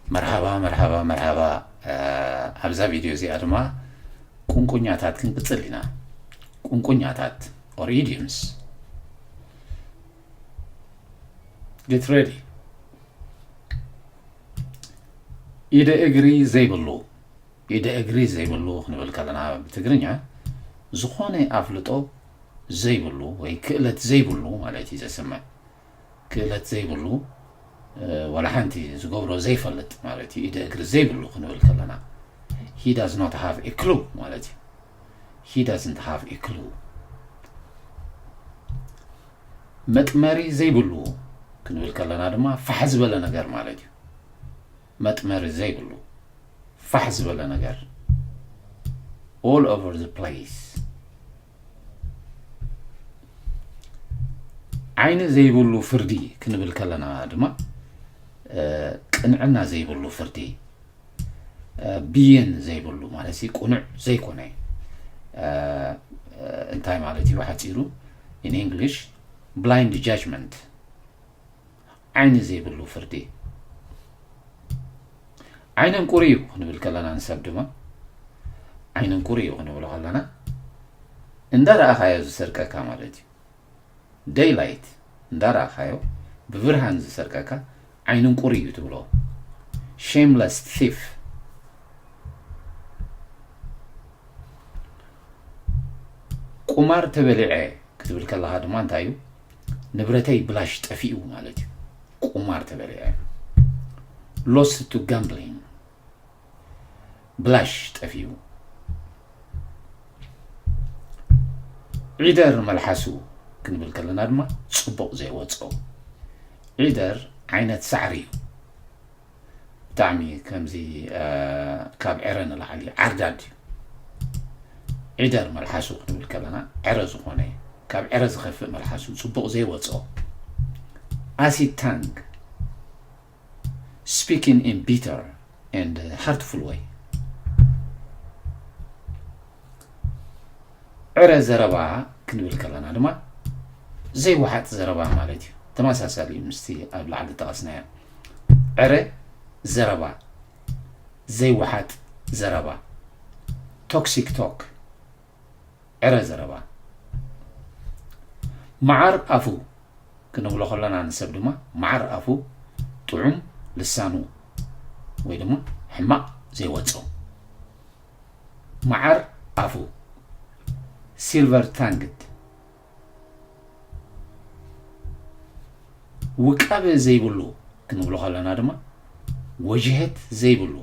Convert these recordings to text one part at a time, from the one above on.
መርሓባ መርሓባ መርሓባ። ኣብዛ ቪድዮ እዚኣ ድማ ቁንቁኛታት ክንቅጽል ኢና። ቁንቁኛታት or idioms። Get ready። ኢደ እግሪ ዘይብሉ። ኢደ እግሪ ዘይብሉ ክንብል ከለና ብትግርኛ ዝኾነ ኣፍልጦ ዘይብሉ ወይ ክእለት ዘይብሉ ማለት እዩ ዘስምዕ። ክእለት ዘይብሉ፣ ዋላ ሓንቲ ዝገብሮ ዘይፈልጥ ማለት እዩ። ኢደ እግሪ ዘይብሉ ክንብል ከለና he does not have a clue ማለት እዩ። He doesn't have a clue። መጥመሪ ዘይብሉ ክንብል ከለና ድማ ፋሕ ዝበለ ነገር ማለት እዩ። መጥመሪ ዘይብሉ፣ ፋሕ ዝበለ ነገር፣ all over the place። ዓይኒ ዘይብሉ ፍርዲ ክንብል ከለና ድማ ቅንዕና ዘይብሉ ፍርዲ፣ ብይን ዘይብሉ ማለት ቁኑዕ ዘይኮነ፣ እንታይ ማለት እዩ ብሓፂሩ? In English, blind judgment። ዓይኒ ዘይብሉ ፍርዲ። ዓይነን ቁሪ እዩ ክንብል ከለና ንሰብ ድማ ዓይነን ቁሪ እዩ ክንብሎ ከለና እንዳ ረኣኻዮ ዝሰርቀካ ማለት እዩ። Daylight እንዳ ረኣኻዮ ብብርሃን ዝሰርቀካ ዓይነን ቁሪ እዩ ትብሎ። Shameless thief። ቁማር ተበሊዐ ክትብል ከለኻ ድማ እንታይ እዩ? ንብረተይ ብላሽ ጠፊኡ ማለት እዩ። ቁማር ተበሊዐ፣ lost to gambling። ብላሽ ጠፊኡ። ዒደር መልሓሱ ክንብል ከለና ድማ ጽቡቕ ዘይወጾ። ዒደር ዓይነት ሳዕሪ እዩ። ብጣዕሚ ከምዚ ካብ ዕረ ንላዕሊ ዓርዳድ እዩ። ዒደር መልሓሱ ክንብል ከለና ዕረ ዝኾነ፣ ካብ ዕረ ዝኸፍእ መልሓሱ ጽቡቕ ዘይወጾ። Acid tongue, speaking in bitter and hurtful way። ዕረ ዘረባ ክንብል ከለና ድማ ዘይወሓጥ ዘረባ ማለት እዩ። ተመሳሳሊ እዩ ምስቲ ኣብ ላዕሊ ጠቐስናዮ። ዕረ ዘረባ፣ ዘይወሓጥ ዘረባ፣ toxic talk። ዕረ ዘረባ። መዓር ኣፉ ክንብሎ ከለና ንሰብ ድማ መዓር ኣፉ፣ ጥዑም ልሳኑ ወይ ድማ ሕማቕ ዘይወጾ። መዓር ኣፉ፣ silver tongued። ውቃበ ዘይብሉ ክንብሎ ከለና ድማ ወጅሀት ዘይብሉ፣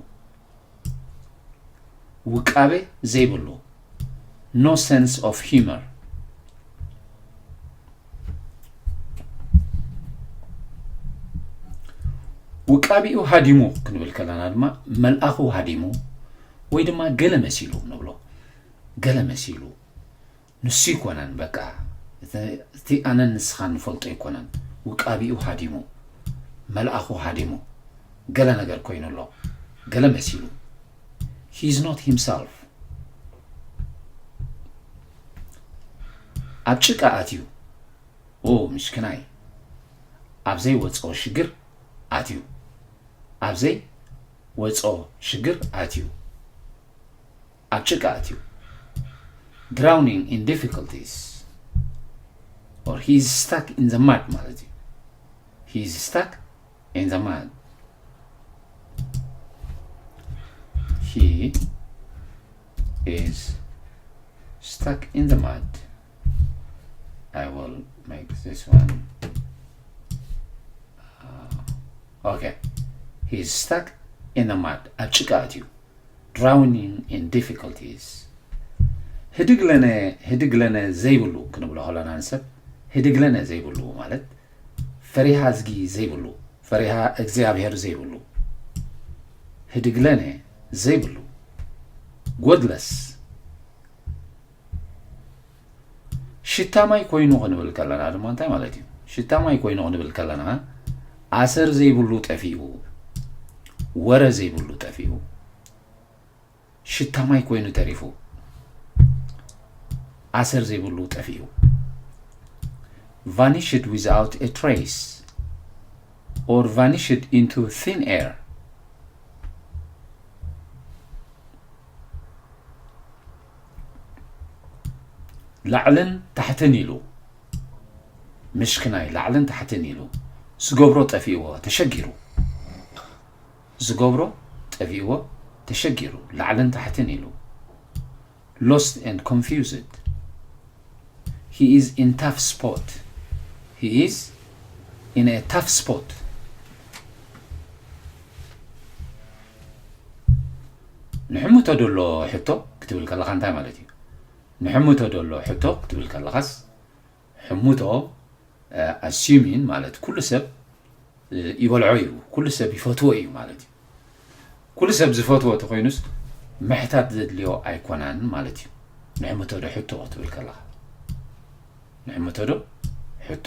ውቃበ ዘይብሉ፣ no sense of humor። ውቃቢኡ ሃዲሙ ክንብል ከለና ድማ መልኣኹ ሃዲሙ ወይ ድማ ገለ መሲሉ ንብሎ። ገለ መሲሉ፣ ንሱ ኣይኮነን፣ በቃ እቲ ኣነን ንስኻን ንፈልጦ ኣይኮነን። ውቃቢኡ ሃዲሙ፣ መልኣኹ ሃዲሙ፣ ገለ ነገር ኮይኑ ኣሎ። ገለ መሲሉ። He is not himself። ኣብ ጭቃ ኣትዩ። ኦ ምሽክናይ። ኣብ ዘይወጾ ሽግር ኣትዩ። ኣብ ዘይወጾ ሽግር ኣትዩ። ኣብ ጭቃ ኣትዩ። Drowning in difficulties, or he is stuck in the mud ማለት እዩ። He is stuck in the mud. He is stuck in the mud. I will make this one. Uh, okay. He is stuck in the mud. ኣብ ጭቃ ኣትዩ። Drowning in difficulties. ህድግለነ፣ ህድግለነ ዘይብሉ ክንብሎ ከለና ንሰብ ህድግለነ ዘይብሉ ማለት ፈሪሃ እዝጊ ዘይብሉ፣ ፈሪሃ እግዚኣብሔር ዘይብሉ፣ ህድግለነ ዘይብሉ፣ ጎድለስ። ሽታ ማይ ኮይኑ ክንብል ከለና ድማ እንታይ ማለት እዩ? ሽታ ማይ ኮይኑ ክንብል ከለና ኣሰር ዘይብሉ ጠፊኡ፣ ወረ ዘይብሉ ጠፊኡ፣ ሽታ ማይ ኮይኑ ተሪፉ፣ ኣሰር ዘይብሉ ጠፊኡ። Vanished without a trace or vanished into thin air። ላዕልን ታሕትን ኢሉ፣ ምሽክናይ ላዕልን ታሕትን ኢሉ፣ ዝገብሮ ጠፊእዎ ተሸጊሩ፣ ዝገብሮ ጠፊእዎ ተሸጊሩ፣ ላዕልን ታሕትን ኢሉ፣ lost and confused. He is in tough spot. He is in a tough spot. ንሕምቶ ደሎ ሕቶ ክትብል ከለኻ እንታይ ማለት እዩ? ንሕምቶ ደሎ ሕቶ ክትብል ከለኻስ፣ ሕምቶ፣ ኣስዩሚን ማለት ኩሉ ሰብ ይበልዖ እዩ፣ ኩሉ ሰብ ይፈትዎ እዩ ማለት እዩ። ኩሉ ሰብ ዝፈትዎ ተኮይኑስ ምሕታት ዘድልዮ ኣይኮናን ማለት እዩ። ንሕምቶ ዶ ሕቶ ክትብል ከለኻ፣ ንሕምቶ ዶ ሕቶ፣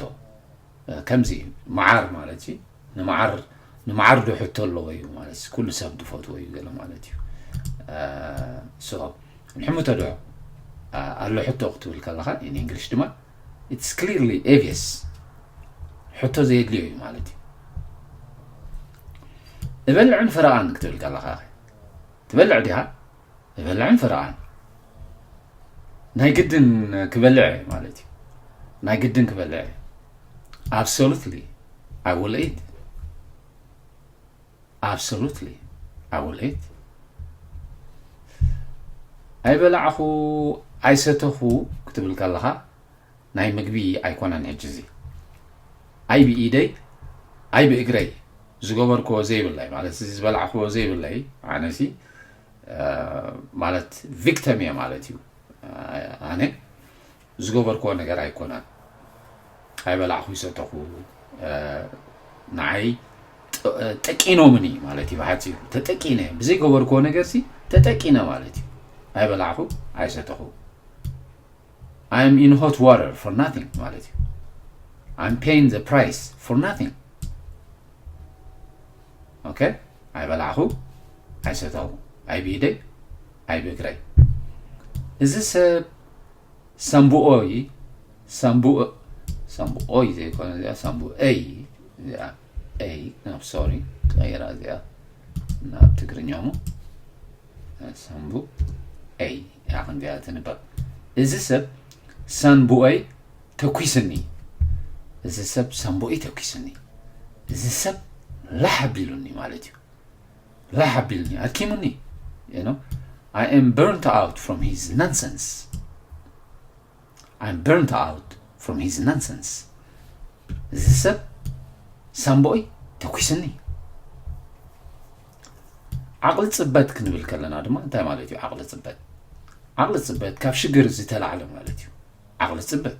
ከምዚ መዓር ማለት እዩ። ንመዓር ንመዓር ዶ ሕቶ ኣለዎ እዩ ማለት ኩሉ ሰብ ዝፈትዎ እዩ ገለ ማለት እዩ። ንሕምቶ ዶ ኣሎ ሕቶ ክትብል ከለኻ፣ ኢን እንግሊሽ ድማ it's clearly obvious፣ ሕቶ ዘየድልዮ እዩ ማለት እዩ። እበልዕን ፍረቓን ክትብል ከለኻ፣ ትበልዕ ዲኻ? እበልዕን ፍረቓን። ናይ ግድን ክበልዕ ማለት እዩ። ናይ ግድን ክበልዕ። Absolutely I will eat. Absolutely I will eat. ኣይበላዕኹ ኣይሰተኹ ክትብል ከለኻ፣ ናይ ምግቢ ኣይኮነን ሕጂ እዚ። ኣይ ብኢደይ ኣይ ብእግረይ ዝገበርክዎ ዘይብለይ ማለት እዚ ዝበላዕክዎ ዘይብለይ፣ ኣነሲ ማለት ቪክተም እየ ማለት እዩ። ኣነ ዝገበርክዎ ነገር ኣይኮነን። ኣይበላዕኹ ይሰተኹ፣ ንዓይ ጠቂኖምኒ ማለት እዩ። ብሓፂሩ ተጠቂነ፣ ብዘይገበርክዎ ነገርሲ ተጠቂነ ማለት እዩ። ኣይበላዕኹ ኣይሰተኹ። I'm in hot water for nothing ማለት እዩ። I'm paying the price for nothing. Okay? ኣይበላዕኹ ኣይሰተኹ፣ ኣይ ብኢደይ ኣይ ብእግረይ። እዚ ሰብ ሳምቡኦይ ሳምቡኦ ሳምቡኦይ ዘይኮነ እዚኣ ሳምቡኤይ፣ እዚኣ ኤይ ናብ ሶሪ ቀይራ እዚኣ ናብ ትግርኛ እሞ ሳምቡ ኤይ እያ ክንዚኣ ትንበብ። እዚ ሰብ ሳንቡኦይ ተኩስኒ፣ እዚ ሰብ ሳንቡኦይ ተኩስኒ፣ እዚ ሰብ ላሕ ኣቢሉኒ ማለት እዩ። ላሕ ኣቢልኒ፣ ኣድኪሙኒ። You know, I am burnt out from his nonsense. I'm burnt out from his nonsense. እዚ ሰብ ሳምቦይ ተኩስኒ። ዓቕሊ ፅበት ክንብል ከለና ድማ እንታይ ማለት እዩ? ዓቕሊ ፅበት፣ ዓቕሊ ፅበት ካብ ሽግር ዝተላዕለ ማለት እዩ። ዓቕሊ ፅበት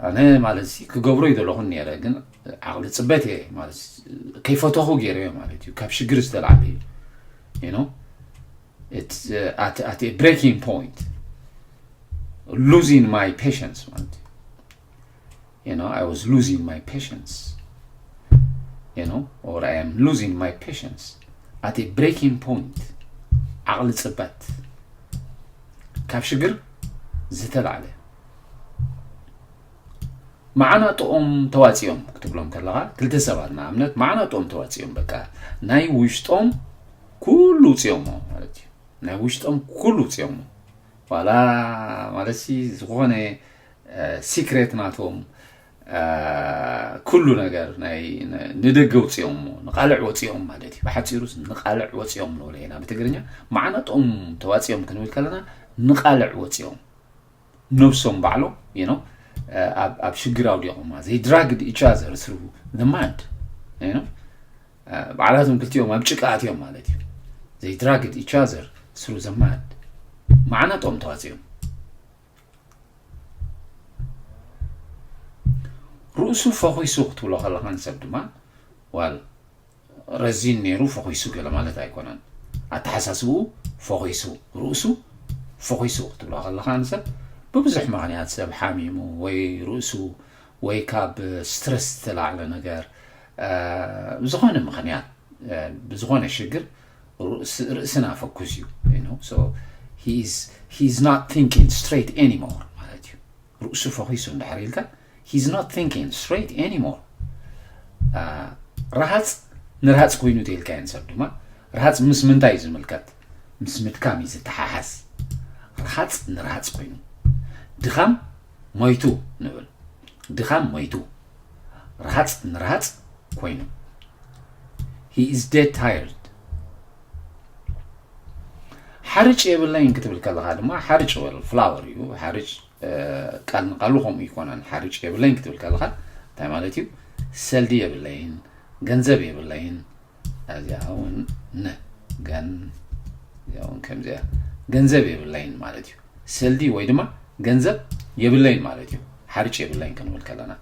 ኣነ ማለት ሲ ክገብሮ ይደለኹን ነረ፣ ግን ዓቕሊ ፅበት እየ ማለት ከይፈተኹ ገይረ ማለት እዩ። ካብ ሽግር ዝተላዕለ እዩ። You know, it's at at a breaking point, losing my patience ማለት እዩ። You know, I was losing my patience. You know, or I am losing my patience at a breaking point. ዓቕሊ ፅበት ካብ ሽግር ዝተላዕለ። መዓናጥኦም ተዋፂኦም ክትብሎም ከለኻ፣ ክልተ ሰባት ንኣብነት መዓናጥኦም ተዋፂኦም፣ በቃ ናይ ውሽጦም ኩሉ ውፅኦሞ ማለት እዩ። ናይ ውሽጦም ኩሉ ውፅኦሞ፣ ዋላ ማለት ሲ ዝኾነ ሲክሬት ናቶም ኩሉ ነገር ናይ ንደገ ውፅኦሞ፣ ንቃልዕ ወፂኦም ማለት እዩ። ብሓፂሩ ንቃልዕ ወፂኦም ንብሎ ኢና ብትግርኛ። መዓናጥኦም ተዋፂኦም ክንብል ከለና ንቃልዕ ወፂኦም፣ ነብሶም ባዕሎም you know ኣብ ሽግር ኣውዲቖማ። They dragged each other through the mud, you know። ባዕላቶም ክልቲኦም ኣብ ጭቃ ኣትዮም ማለት እዩ። They dragged each other through the mud. መዓናጥኦም ተዋፂኦም። ርእሱ ፈኺሱ ክትብሎ ከለኻ ንሰብ ድማ ዋል ረዚን ነይሩ ፈኺሱ ገለ ማለት ኣይኮነን። ኣተሓሳስብኡ ፈኺሱ፣ ርእሱ ፈኺሱ ክትብሎ ከለኻ ንሰብ ብብዙሕ ምኽንያት ሰብ ሓሚሙ ወይ ርእሱ ወይ ካብ ስትረስ ዝተላዕለ ነገር ብዝኾነ ምኽንያት ብዝኾነ ሽግር ርእስና ፈኩስ እዩ። He's not thinking straight anymore ማለት እዩ። ርእሱ ፈኺሱ እንድሕር ኢልካ he's not thinking straight anymore። ረሃፅ ንረሃፅ ኮይኑ ተይልካዮ ንሰብ ድማ ረሃፅ ምስ ምንታይ እዩ ዝምልከት? ምስ ምድካም እዩ ዝተሓሓዝ። ረሃፅ ንረሃፅ ኮይኑ ድኻም ሞይቱ ንብል። ድኻም ሞይቱ፣ ረሃጽ ንረሃጽ ኮይኑ። He is dead tired። ሓርጭ የብለይን ክትብል ከለኻ ድማ፣ ሓርጭ፣ well, flour እዩ። ሓርጭ ቃል ንቃሉ ከምኡ ይኮነን። ሓርጭ የብለይን ክትብል ከለኻ እንታይ ማለት እዩ? ሰልዲ የብለይን፣ ገንዘብ የብለይን። እዚኣ እውን ን ገን እዚኣ እውን ከምዚኣ፣ ገንዘብ የብለይን ማለት እዩ። ሰልዲ ወይ ድማ ገንዘብ የብለይን ማለት እዩ። ሓርጭ የብለይን ክንብል ከለና፣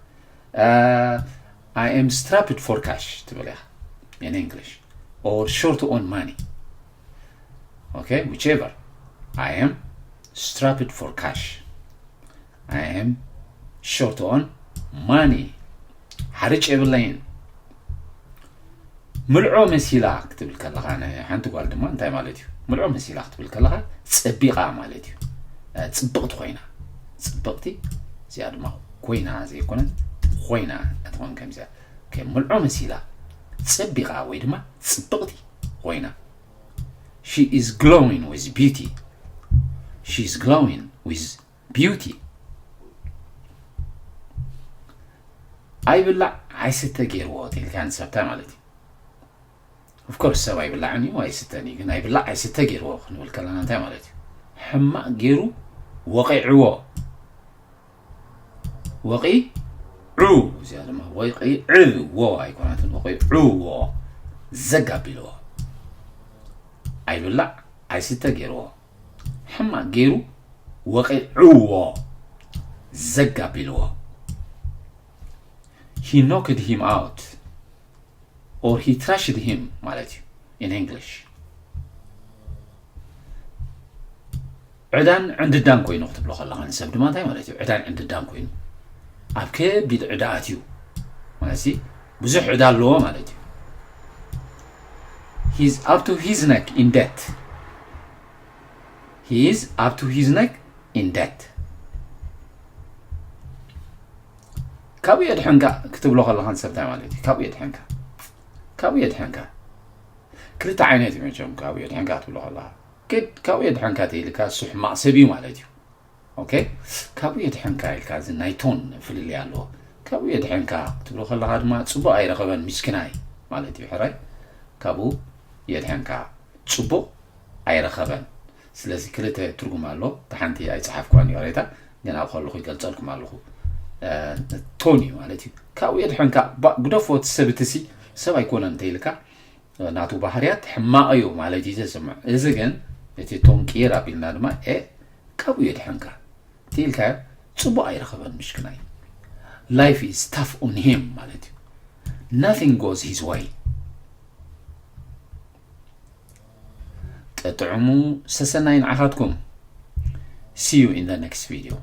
I am strapped for cash ትብል ኢኻ in English, or short on money. Okay, whichever. I am strapped for cash. I am short on money. ሓርጭ የብለይን። ምልዖ መሲላ ክትብል ከለኻ፣ ሓንቲ ጓል ድማ እንታይ ማለት እዩ? ምልዖ መሲላ ክትብል ከለኻ፣ ጸቢቓ ማለት እዩ። ጽብቕቲ ኮይና። ጽብቕቲ፣ እዚኣ ድማ ኮይና ዘይኮነት፣ ኮይና እትኾን ከምዚኣ። ምልዖ መሲላ፣ ጸቢቓ ወይ ድማ ጽብቕቲ ኮይና። She is glowing with beauty. She is glowing with beauty. ኣይብላዕ ኣይስተ ገይርዎ ኢልካ ንሰብታ ማለት እዩ። Of course ሰብ ኣይብላዕን እዩ ኣይስተን እዩ፣ ግን ኣይብላዕ ኣይስተ ገይርዎ ክንብል ከለና እንታይ ማለት እዩ? ሕማቕ ገይሩ ወቒዕዎ። ወቒ ዑ፣ እዚኣ ድማ ወቒ ዕዎ ኣይኮነትን፣ ወቒ ዕዎ፣ ዘጋቢልዎ። ኣይብላዕ ኣይስተ ገይርዎ፣ ሕማቕ ገይሩ ወቒዕዎ፣ ዘጋቢልዎ። He knocked him out, or he trashed him ማለት እዩ in English። ዕዳን ዕንድዳን ኮይኑ ክትብሎ ከለኻ ንሰብ ድማ እንታይ ማለት እዩ? ዕዳን ዕንድዳን ኮይኑ ኣብ ከቢድ ዕዳ ኣትዩ ማለት ብዙሕ ዕዳ ኣለዎ ማለት እዩ። He's up to his neck in debt. He is up to his neck in debt. ካብኡ የድሕንካ ክትብሎ ከለኻ ንሰብ እንታይ ማለት እዩ? ካብኡ የድሕንካ፣ ካብኡ የድሕንካ። ክልተ ዓይነት እዩ መቸም ካብኡ የድሕንካ ክትብሎ ከለኻ። ግድ ካብኡ የድሕንካ ተይልካ እሱ ሕማቕ ሰብ እዩ ማለት እዩ። ኦኬ፣ ካብኡ የድሕንካ ኢልካ እዚ ናይ ቶን ፍልልይ ኣለዎ። ካብኡ የድሕንካ ክትብሎ ከለኻ ድማ ጽቡቕ ኣይረኸበን ምስኪናይ ማለት እዩ። ሕራይ፣ ካብኡ የድሕንካ፣ ጽቡቕ ኣይረኸበን። ስለዚ ክልተ ትርጉም ኣሎ። እታ ሓንቲ ኣይጸሓፍኳን ይቕሬታ፣ ግን ኣብ ከለኹ ይገልጸልኩም ኣለኹ። ቶን እዩ ማለት እዩ። ካብኡ የድሕንካ፣ ግደፎ እቲ ሰብ እቲ ሲ ሰብ ኣይኮነን እንተይልካ ናቱ ባህርያት ሕማቕ እዩ ማለት እዩ ዘስምዕ። እዚ ግን እቲ ቶን ቅይር ኣቢልና ድማ ኤ ካብኡ የድሕንካ ትኢልካዮ ጽቡቕ ኣይረኸበን ምሽክናይ። Life is tough on him ማለት እዩ። Nothing goes his way። ጥዑሙ ሰሰናይ ንዓኻትኩም። See you in the next video.